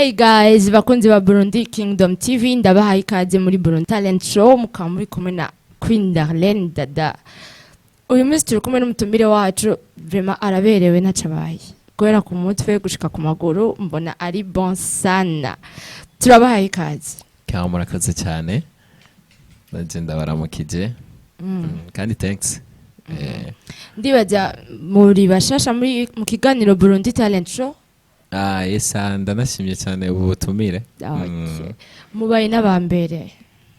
Hey guys, bakunzi ba Burundi Kingdom TV, ndabahaye ikaze muri Burundi Talent Show, mukaba muri kumwe na Queen Darlene Dada. Uyu munsi turi kumwe n'umutumire wacu, vraiment araberewe, ntacabaye. Guhera ku mutwe gushika ku maguru mbona ari bon sana. Turabahaye ikaze. Kama murakoze cyane, nanje ndabaramukije. Kandi thanks. Ndibaza muri bashasha muri mu kiganiro Burundi Talent Show. Ah, yesa, ndanashimye cyane ubu butumire. Okay. Mubaye n'abambere.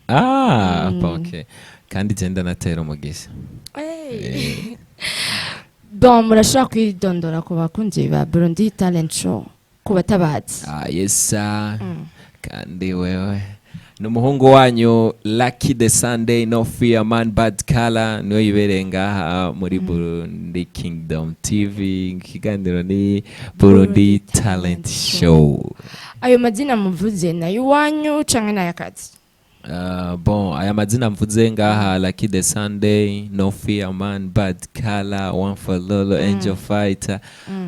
Ah, okay. Kandi je ndanatera umugisha. Hey. Bon, murashobora kwidondora ku bakunzi ba Burundi Talent Show, ku batabazi. Ah, yesa. Kandi wewe ni umuhungu wanyu Lucky the Sunday, no fear man, bad color, niwe yibereye ngaha muri Burundi Kingdom TV. Ikiganiro ni Burundi Talent Show. Ayo mazina muvuze nayo iwanyu canke n'ayakazi? Bon, aya mazina mvuze ngaha, Lucky the Sunday, no fear man, bad color, one for lolo, angel fighter,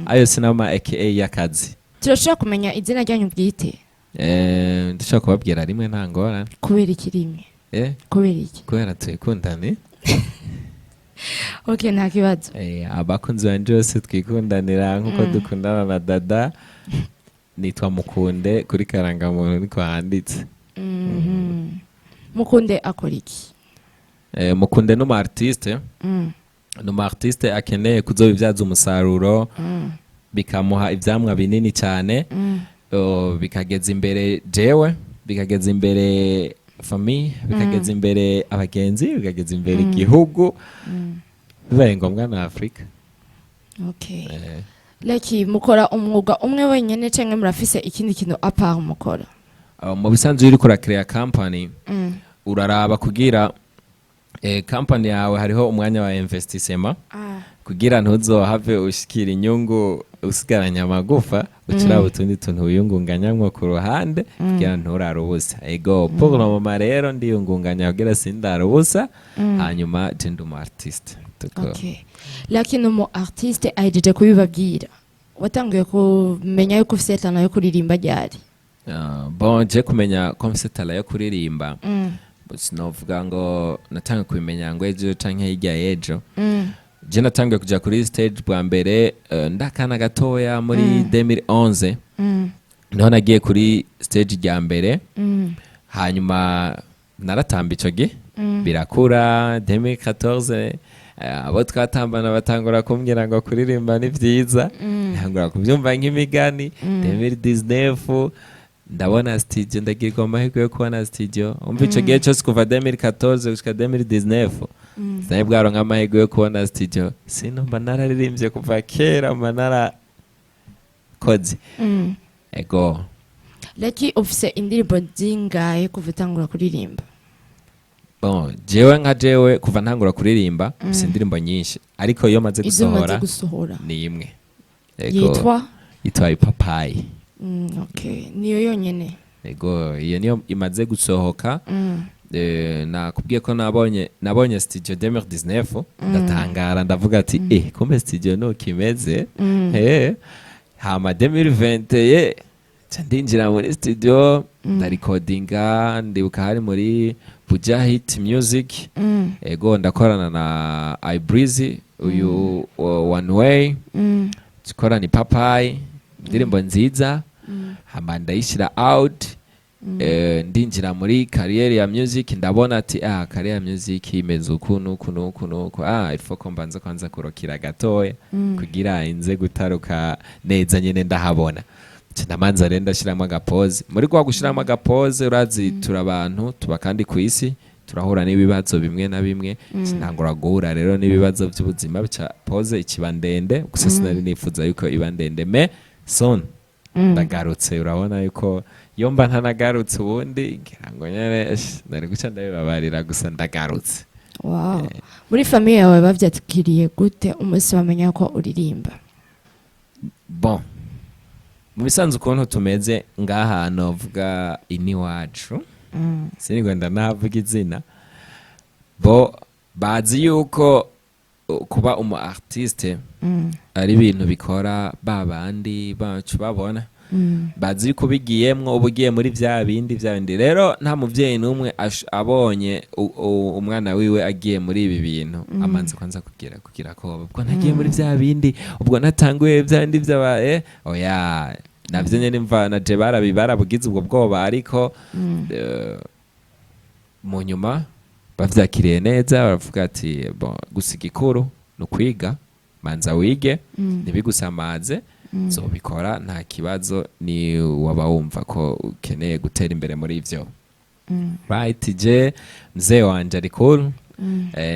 ayo sinama aka y'akazi. Turashobora kumenya izina ryanyu bwite? Ndashobora kubabwira rimwe, nta ngorane. Kubera iki rimwe? Eh? Kubera iki? Kubera twikundane. Okay, nta kibazo. Abakunzi banje bose twikundanira nkuko dukundana na Dada, nitwa Mukunde, kuri karangamuntu niko handitse. Mukunde akora iki? Mukunde n'umu artiste, ni umu artiste akeneye kuzobibyaza umusaruro, bikamuha ivyamwa binini cyane, bikageza imbere jewe, bikageza imbere famille, bikageza imbere abagenzi, bikageza imbere igihugu, bibaye ngombwa na Afurika. Okay. Lucky, mukora umwuga umwe wenyene canke murafise ikindi kintu à part mukora? Mu bisanzwe iyo uriko urakereya company, uraraba kugira company yawe hariho umwanya wa investissement, kugira ntuzohave ushikira inyungu usigaranye amagufa, ucuraba utundi tuntu wiyungunganyamwo ku ruhande kugira nturare ubusa. Ego, pour le moment rero ndiyungunganya kugira sindare ubusa. Hanyuma je ndi umu artiste. Okay. Lucky ni umu artiste, ahejeje kubibabwira. Watanguye kumenya yuko ufise talent yo kuririmba ryari? Bon, je kumenya ko mfise talent yo kuririmba, sinovuga ngo natangiye kubimenya ngo ejo canke hirya y'ejo. Je natangiye kuja kuri stage bwa mbere ndakana gatoya, muri 2011, niho nagiye kuri stage rya mbere. Hanyuma naratamba ico gihe, birakura. 2014, abo twatambana batangura kumbwira ngo kuririmba ni vyiza, ntangura kuvyumva nk'imigani. 2019 ndabona studio, ndagirwa amahirwe yo kubona studio. Umva, ico gihe cose kuva 2014 gushika 2019 sinari bwaronka amahirwe yo kubona studio. Sino mba nararirimbye kuva kera, mba narakoze. Ego. Lucky, ufise indirimbo zingahe kuva utangura kuririmba? Bon, jewe nka jewe kuva ntangura kuririmba mfise indirimbo nyinshi, ariko iyo maze Izo umaze gusohora gusohora? ni imwe. Ego. Yitwa? Yitwa Ipapayi. Okay, niyo yonyene? Ego, iyo niyo imaze gusohoka. Nakubwiye ko nabonye studio 2019, ndatangara, ndavuga ati: "Eh, kumbe studio nuko imeze." Hama 2020 nca ndinjira muri studio, ndarikodinga. Ndibuka hari muri Buja Hit Music. Ego, ndakorana na Ibreezy, uyu One Way, dukorana Ipapayi, indirimbo nziza. Hama ndayishyira out. Ndinjira muri carrière ya music, ndabona ati: "Ah, carrière ya music imeze uku nuku nuku nuku. Ah, il faut ko mbanza kwanza kurokira gatoya kugira inze gutaruka neza nyene." Ndahabona. Nca ndamanza rero ndashiramo agapoze. Muri kwa gushiramo agapoze, urazi turi abantu tuba kandi ku isi turahura n'ibibazo bimwe na bimwe. Ntangura guhura rero n'ibibazo by'ubuzima, bica pause ikiba ndende. Gusa sinari nifuza yuko iba ndende, mais soon ndagarutse. Urabona yuko iyo mba ntanagarutse ubundi ngira ngo nyene nari guca ndabibabarira. Gusa ndagarutse. Wow. Muri famille yawe bavyakiriye gute umunsi bamenya ko uririmba? Bon, mu bisanzwe ukuntu tumeze ngaha, novuga iniwacu, sinigwenda navuga izina, bo bazi yuko kuba umu artiste ari ibintu bikora ba bandi bacu babona. Bazi yuko ubigiyemwo uba ugiye muri vya bindi, vya bindi. Rero nta muvyeyi n'umwe abonye umwana wiwe agiye muri ibi bintu amanza kwanza kugira ko ubwo ntagiye muri vya bindi, ubwo natanguye vya bindi vyaba oya, navyo nyene mva na je barabugize ubwo bwoba, ariko mu nyuma bavyakiriye neza, baravuga ati: "Bon, gusa igikuru ni ukwiga, manza wige, ntibigusamaze, zobikora nta kibazo, ni waba wumva ko ukeneye gutera imbere muri ivyo." Right, je mzee wanje ari cool,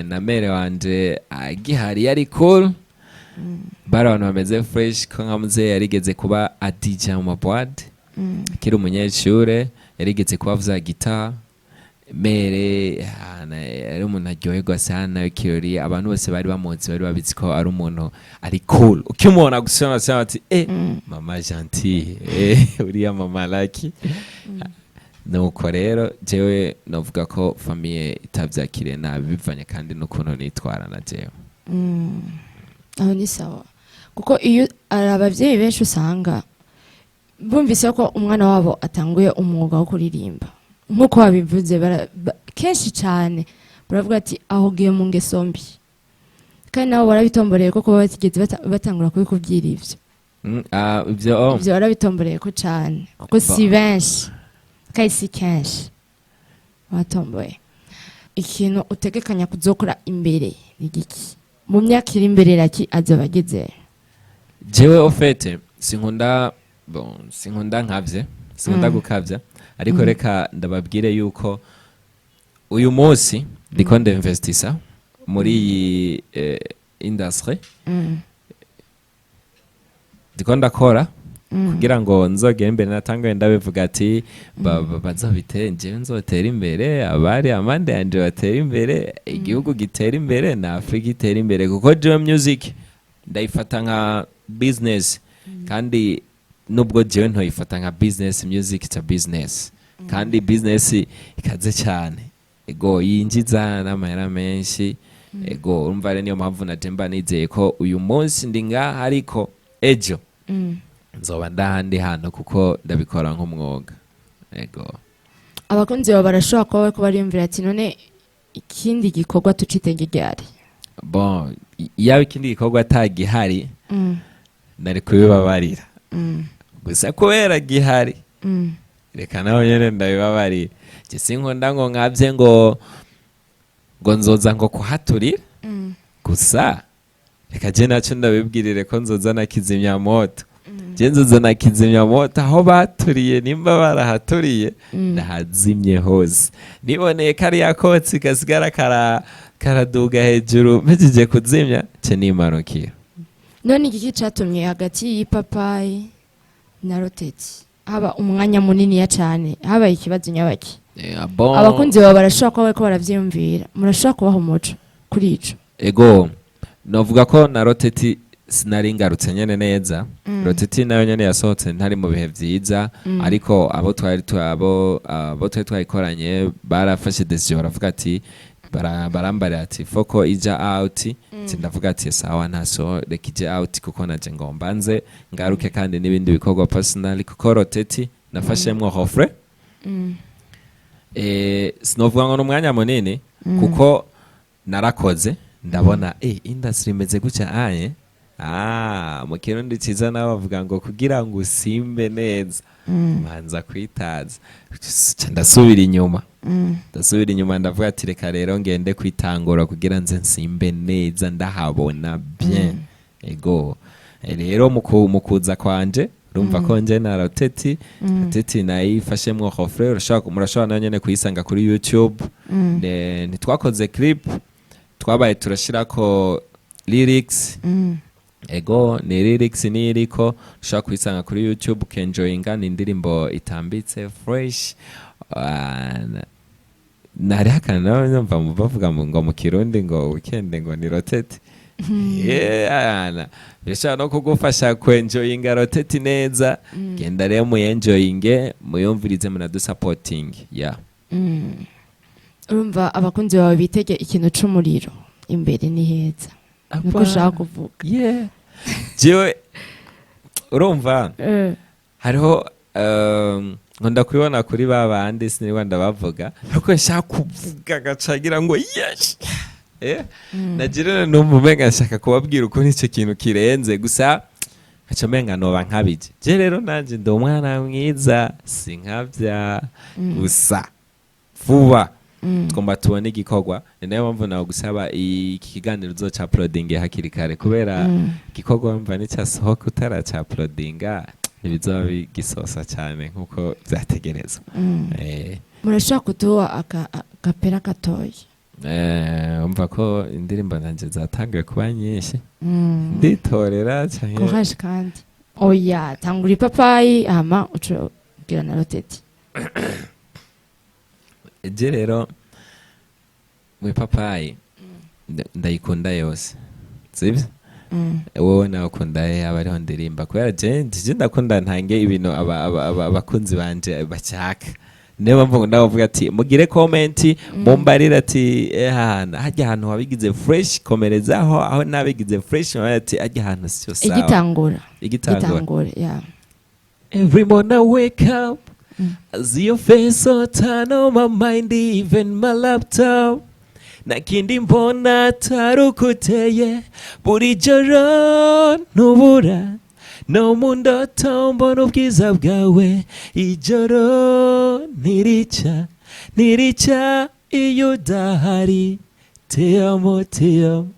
na mère wanje agihari yari cool, bari abantu bameze fresh, ko nka mzee yarigeze kuba adija mu ma boîtes akiri umunyeshure, yarigeze kuba avuza guitare. Mère yari umuntu aryoherwa sana ikirori, abantu bose bari bamuzi bari babizi ko ari umuntu ari cool. Ukimubona gusa unasema ati: "Mama gentille, uriya mama Lucky." Nuko rero jewe novuga ko famille itavyakiriye nabi, bivanye kandi n'ukuntu nitwara na jewe. Aho ni sawa, kuko iyo hari ababyeyi benshi usanga bumvise ko umwana wabo atanguye umwuga wo kuririmba, nk'uko babivuze, kenshi cyane baravuga ati: "Aho ugiye mu ngeso mbi." Kandi nabo barabitomboreye ko kuba batigeze batangura kubikubwira ivyo. Ivyo oh. Ivyo barabitomboreye ko cyane, kuko si benshi kandi si kenshi batomboye. Ikintu utegekanya kuzokora imbere ni giki? Mu myaka iri imbere Lucky azoba ageze? Jewe au fait sinkunda, bon, sinkunda nkavye, sinkunda gukavya, ariko reka ndababwire yuko uyu munsi ndiko ndinvestisa muri iyi industry, ndiko ndakora kugira ngo nzogere imbere. Natanguye ndabivuga ati bazobite, njyewe nzotera imbere, abari amande yanje batera imbere, igihugu gitera imbere na Afrika itera imbere, kuko jewe music ndayifata nka business. Kandi nubwo jewe ntoyifata nka business, music it's a business, kandi business ikaze cyane, ego, yinjiza n'amahera menshi. Ego, urumva rero niyo mpamvu naje mba nizeye ko uyu munsi ndi ngaha, ariko ejo nzoba ndahandi hantu, kuko ndabikora nk'umwuga, ego. Abakunzi bawe barashobora kuba bariko bariyumvira ati: "None ikindi gikorwa tucitege ryari?" Bon, iyaba ikindi gikorwa atagihari nari kubibabarira, gusa kubera gihari, reka nawe nyene ndabibabarira. Je sinkunda ngo nkavye ngo nzoza ngo kuhaturira, gusa reka je naco ndabibwirire ko nzoza na kizimyamoto. Je nzoza na kizimyamoto aho baturiye, nimba barahaturiye ndahazimye hose. Niboneye kariya kotsi gasigara karaduga hejuru, mpejeje kuzimya ce nimanukira. None igiki catumye hagati y'ipapayi na roteti haba umwanya muniniya cane? Habaye ikibazo nyabaki? Bon. Abakunzi bawe barashobora kuba bariko baravyiyumvira, murashobora kubaha umuco kuri ico? Ego, novuga ko na roteti sinari ngarutse nyene neza. Roteti nayo nyene yasohotse ntari mu bihe vyiza, ariko abo twari twayikoranye barafashe décision, baravuga ati barambarira ati foko ija out. Ati ndavuga ati: "Sawa, ntaso, reka ije out," kuko naje ngomba nze ngaruke kandi n'ibindi bikorwa personal, kuko roteti nafashemwo refrain. Sinovuga ngo ni umwanya munini, kuko narakoze ndabona industry imeze gutya aye. Mu Kirundi ciza nabo bavuga ngo kugira ngo usimbe neza manza kwitaza. Ca ndasubira inyuma, ndasubira inyuma, ndavuga ati: "Reka rero ngende kwitangura kugira nze nsimbe neza, ndahabona bien." Ego. Rero mu kuza kwanje, urumva ko nje na roteti, roteti nayifashemwo refrain, murashobora nayo nyene kuyisanga kuri YouTube. Ntitwakoze clip, twabaye turashirako lyrics. Ego, ni lyrics niyo iriko, ushobora kuyisanga kuri YouTube ukenjoyinga. Ni indirimbo itambitse fresh. Nari hakana nawe numva bavuga ngo mu Kirundi ngo weekend ngo ni roteti. Yeah, birashobora no kugufasha kwenjoyinga roteti neza. Genda rero muyenjoyinge, muyumvirize, munadusapotinge, yeah. Urumva abakunzi bawe bitege ikintu c'umuriro, imbere ni heza, niko ushaka kuvuga? Yeah, jewe urumva. Hariho nkunda kubibona kuri ba bandi, sinirwa ndabavuga, ariko nshaka kuvuga agaca agira ngo yes. Nagira numva umenga nshaka kubabwira ukuntu icyo kintu kirenze, gusa nkaca umenga noba nkabije. Je rero nanje ndi umwana mwiza, sinkabya, gusa vuba tugomba tubone igikorwa. Ni nayo mpamvu nawe gusaba iki kiganiro uzoca uploading hakiri kare, kubera igikorwa mva nicyasohoka utaraca uploadinga ntibizoba bigisosa cyane nkuko vyategerezwa. Murashobora kuduha akapera gatoya? Umva ko indirimbo nanje zatanguye kuba nyinshi, nditorera canke? Courage kandi. Oya, tangura ipapayi, hama uca ubwira na Roteti. Je rero mu ipapayi ndayikunda yose, sivyo? Wowe nawe ukunda he? Aba ariho ndirimba, kubera je ndakunda ntange ibintu abakunzi banje bashaka. Niyo mpamvu nkunda kuvuga ati mugire comment, mumbarire ati hana hajya ahantu wabigize fresh, komerezaho, aho nabigize fresh mumbarire ati hajya ahantu sio sawa. Igitangura. Igitangura. Igitangura ya. Every morning I wake up, I see your face, so turn on my mind, even my laptop. Nakindi mbona atari uko uteye, buri joro ntubura no mu ndoto mbona ubwiza bwawe, ijoro ntirica ntirica iyo udahari. Te amo, te amo.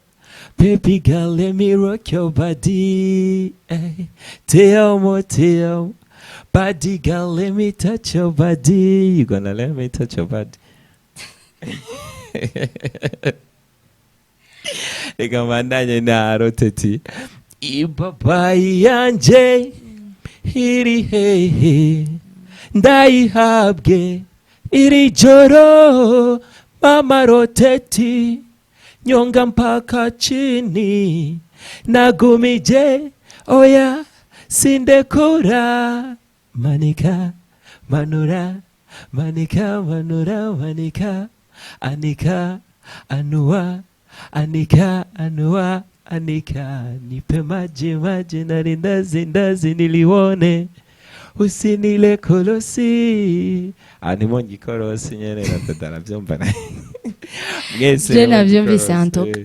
Baby girl, let me rock your body. Hey. Te amo, te amo. Body girl, let me touch your body. You gonna let me touch your body? Reka mbandanye na Roteti. Ipapayi yanje iri hehe? Ndayihabwe iri joro, mama Roteti, nyonga mpaka chini, nagumije, oya sindekura, manika manura, manika manura, manika anika anua, anika anua, anika, nipe maji maji na rindazi ndazi niliwone, usinile kolosi. Ah, ntimonge ikorosi nyene na dada aravyumva naye mwese. Je nimonge navyumvise. ikorosi. Antoka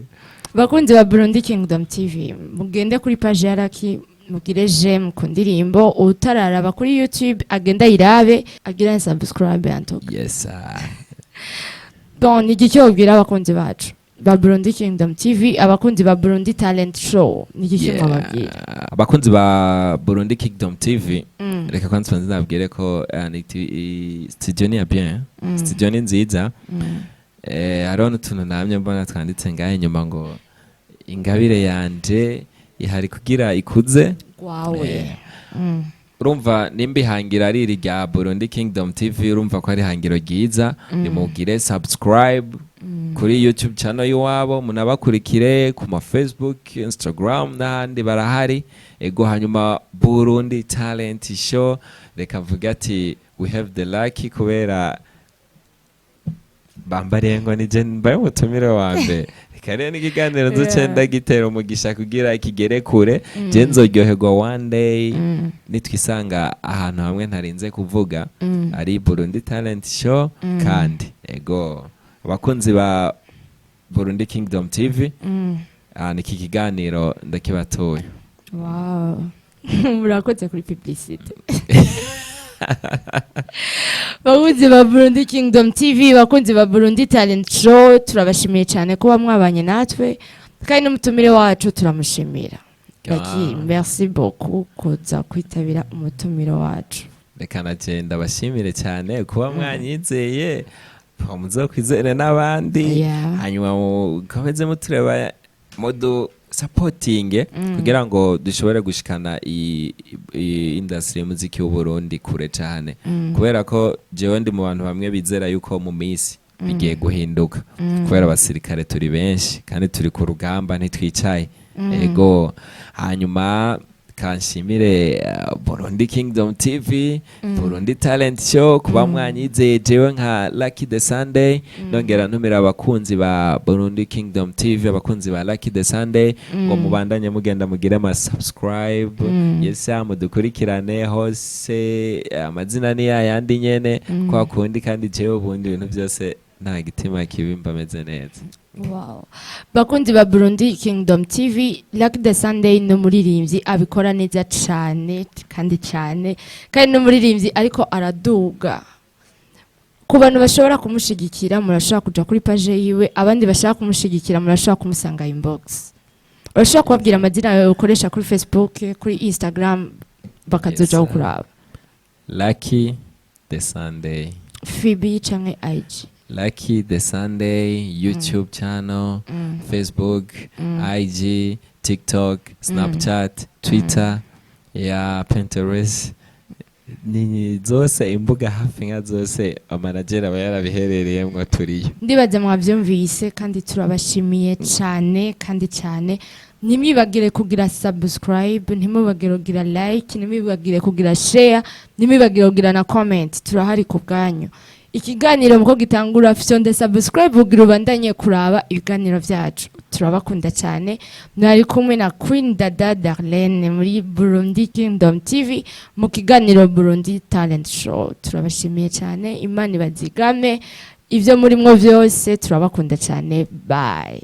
bakunzi ba Burundi Kingdom TV, mugende kuri page ya Lucky, mugire j'aime ku ndirimbo. Utararaba kuri YouTube agenda ayirabe, agira subscribe antoka. Yes ah. Bon, ni igiki wobwira abakunzi bacu ba Burundi Kingdom TV, abakunzi ba Burundi Talent Show? Ni igiki mwababwira? Abakunzi ba Burundi Kingdom TV, reka kwanza mbanze nabwire ko studio ni ya bien, studio ni nziza. Hariho n'utuntu namye mbona twanditse ngaho inyuma ngo ingabire yanje ihari kugira ikuze. Wawe. Urumva nimba ihangiro ari iri rya Burundi Kingdom TV, urumva ko ari ihangiro ryiza. Nimugire subscribe kuri YouTube channel y'iwabo, munabakurikire ku ma Facebook, Instagram n'ahandi barahari. Ego, hanyuma Burundi Talent Show, reka mvuge ati we have the lucky, kubera bambariye ngo nije mbaye umutumire wa mbere. Reka rero n'ikiganiro nzoce ndagitera umugisha kugira kigere kure. Je nzoryoherwa one day nitwisanga ahantu hamwe ntarinze kuvuga ari Burundi Talent Show. Kandi ego, abakunzi ba Burundi Kingdom TV, niki kiganiro ndakibatuye. Wow, murakoze kuri publicité. Bakunzi ba Burundi Kingdom TV, bakunzi ba Burundi Talent Show, turabashimiye cyane kuba mwabanye natwe, kandi n'umutumire wacu turamushimira. Lucky, merci beaucoup kuza kwitabira umutumiro wacu. Reka nagenda bashimire cyane kuba mwanyizeye, muzokwizere n'abandi. Hanyuma mukomeze mutureba, mudu supportinge kugira ngo dushobore gushikana iyi industry y'umuziki w'Uburundi kure cyane, kubera ko jewe ndi mu bantu bamwe bizera yuko mu minsi bigiye guhinduka, kubera abasirikare turi benshi kandi turi ku rugamba, ntitwicaye. Ego, hanyuma Kanshimire Burundi Kingdom TV, Burundi Talent Show, kuba mwanyizeye jewe nka Lucky the Sunday. Nongera ntumira abakunzi ba Burundi Kingdom TV, abakunzi ba Lucky the Sunday, ngo mubandanye mugenda mugire ama subscribe. Yes, mudukurikirane hose, amazina ni yayandi nyene kwa kundi. Kandi jewe ubundi ibintu byose nta gitima kibi, mba meze neza. Wow. Bakunzi ba Burundi Kingdom TV, Lucky the Sunday ni umuririmbyi abikora neza cane kandi cane, kandi ni umuririmbyi ariko araduga. Ku bantu bashobora kumushigikira, murashobora kuja kuri page yiwe. Abandi bashaka kumushigikira, murashobora kumusanga inbox. Urashobora kubabwira amazina yawe ukoresha kuri Facebook, kuri Instagram, bakazoja kukuraba. Lucky the Sunday. FB canke IG? Lucky the Sunday, YouTube channel, Facebook, IG, TikTok, Snapchat, Twitter, ya Pinterest, ni zose, imbuga hafi nka zose amanageri aba yarabiherereyemwo, turiyo. Ndibaza mwabyumvise, kandi turabashimiye cyane kandi cyane. Ntimwibagire kugira subscribe, ntimwibagire kugira like, ntimwibagire kugira share, ntimwibagire kugira na comment. Turahari ku bwanyu. Ikiganiro muko gitangura, fyonde subscribe kugira ubandanye kuraba ibiganiro byacu. Turabakunda cyane. Mwari kumwe na Queen Dada Darlene muri Burundi Kingdom TV mu kiganiro Burundi Talent Show. Turabashimiye cyane, Imana ibazigame ibyo murimwo byose. Turabakunda cyane, bye.